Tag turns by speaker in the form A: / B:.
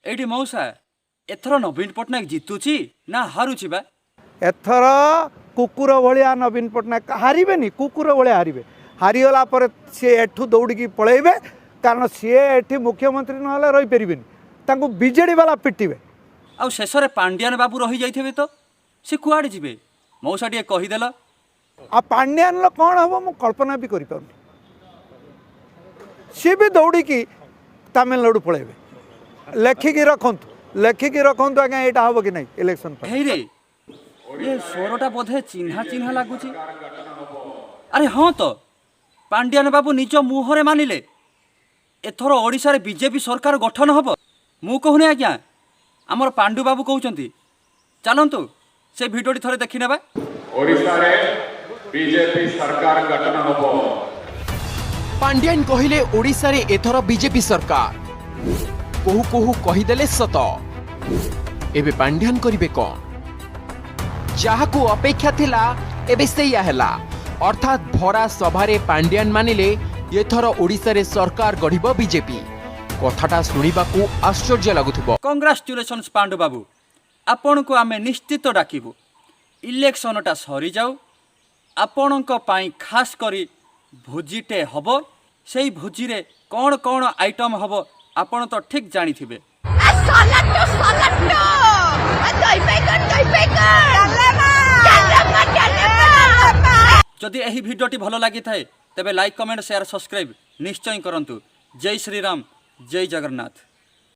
A: ଏଇଠି ମଉସା, ଏଥର ନବୀନ ପଟ୍ଟନାୟକ ଜିତୁଛି ନା ହାରୁଛି ବା?
B: ଏଥର କୁକୁର ଭଳିଆ ନବୀନ ପଟ୍ଟନାୟକ ହାରିବେନି, କୁକୁର ଭଳିଆ ହାରିବେ। ହାରିଗଲା ପରେ ସିଏ ଏଠୁ ଦୌଡ଼ିକି ପଳେଇବେ, କାରଣ ସିଏ ଏଠି ମୁଖ୍ୟମନ୍ତ୍ରୀ ନହେଲେ ରହିପାରିବେନି। ତାଙ୍କୁ ବିଜେଡ଼ି ବାଲା ପିଟିବେ।
A: ଆଉ ଶେଷରେ ପାଣ୍ଡିଆନ ବାବୁ ରହିଯାଇଥିବେ ତ, ସେ କୁଆଡ଼େ ଯିବେ ମଉସା, ଟିକେ କହିଦେଲ।
B: ଆଉ ପାଣ୍ଡିଆନର କ'ଣ ହେବ, ମୁଁ କଳ୍ପନା ବି କରିପାରୁନି। ସିଏ ବି ଦୌଡ଼ିକି ତାମିଲନାଡ଼ୁ ପଳେଇବେ। ଲେଖିକି ରଖନ୍ତୁ, ଲେଖିକି ରଖନ୍ତୁ ଆଜ୍ଞା, ଏଇଟା ହେବ କି ନାହିଁ ଇଲେକ୍ସନ୍ ପରେ।
A: ହେଇରେ, ଏ ସ୍ୱରଟା ବୋଧେ ଚିହ୍ନା ଚିହ୍ନା ଲାଗୁଛି। ଆରେ ହଁ ତ, ପାଣ୍ଡିଆନ ବାବୁ ନିଜ ମୁହଁରେ ମାନିଲେ, ଏଥର ଓଡ଼ିଶାରେ ବିଜେପି ସରକାର ଗଠନ ହେବ। ମୁଁ କହୁନି ଆଜ୍ଞା, ଆମର ପାଣ୍ଡୁ ବାବୁ କହୁଛନ୍ତି। ଚାଲନ୍ତୁ, ସେ ଭିଡ଼ିଓଟି ଥରେ ଦେଖିନେବା।
C: ଓଡ଼ିଶାରେ ବିଜେପି ସରକାର ଗଠନ ହେବ।
D: ପାଣ୍ଡିଆନ କହିଲେ, ଓଡ଼ିଶାରେ ଏଥର ବିଜେପି ସରକାର। କହୁ କହୁ କହିଦେଲେ ସତ। ଏବେ ପାଣ୍ଡିଆନ କରିବେ କ'ଣ? ଯାହାକୁ ଅପେକ୍ଷା ଥିଲା, ଏବେ ସେଇଆ ହେଲା। ଅର୍ଥାତ୍ ଭରା ସଭାରେ ପାଣ୍ଡିଆନ ମାନିଲେ, ଏଥର ଓଡ଼ିଶାରେ ସରକାର ଗଢ଼ିବ ବିଜେପି। କଥାଟା ଶୁଣିବାକୁ ଆଶ୍ଚର୍ଯ୍ୟ ଲାଗୁଥିବ।
A: କଂଗ୍ରାଚୁଲେସନ୍ସ ପାଣ୍ଡୁ ବାବୁ, ଆପଣଙ୍କୁ ଆମେ ନିଶ୍ଚିତ ଡାକିବୁ। ଇଲେକ୍ସନଟା ସରିଯାଉ, ଆପଣଙ୍କ ପାଇଁ ଖାସ୍ କରି ଭୋଜିଟେ ହେବ। ସେଇ ଭୋଜିରେ କ'ଣ କ'ଣ ଆଇଟମ୍ ହେବ, ଆପଣ ତ ଠିକ୍ ଜାଣିଥିବେ।
E: ସଲାଟ, ସଲାଟ, ଦହି ବାଇଗଣ, ଦହି ବାଇଗଣ, ଡାଲମା, ଡାଲମା, ଡାଲମା।
A: ଯଦି ଏହି ଭିଡ଼ିଓଟି ଭଲ ଲାଗିଥାଏ, ତେବେ ଲାଇକ୍, କମେଣ୍ଟ, ସେୟାର, ସବସ୍କ୍ରାଇବ୍ ନିଶ୍ଚୟ କରନ୍ତୁ। ଜୟ ଶ୍ରୀରାମ, ଜୟ ଜଗନ୍ନାଥ।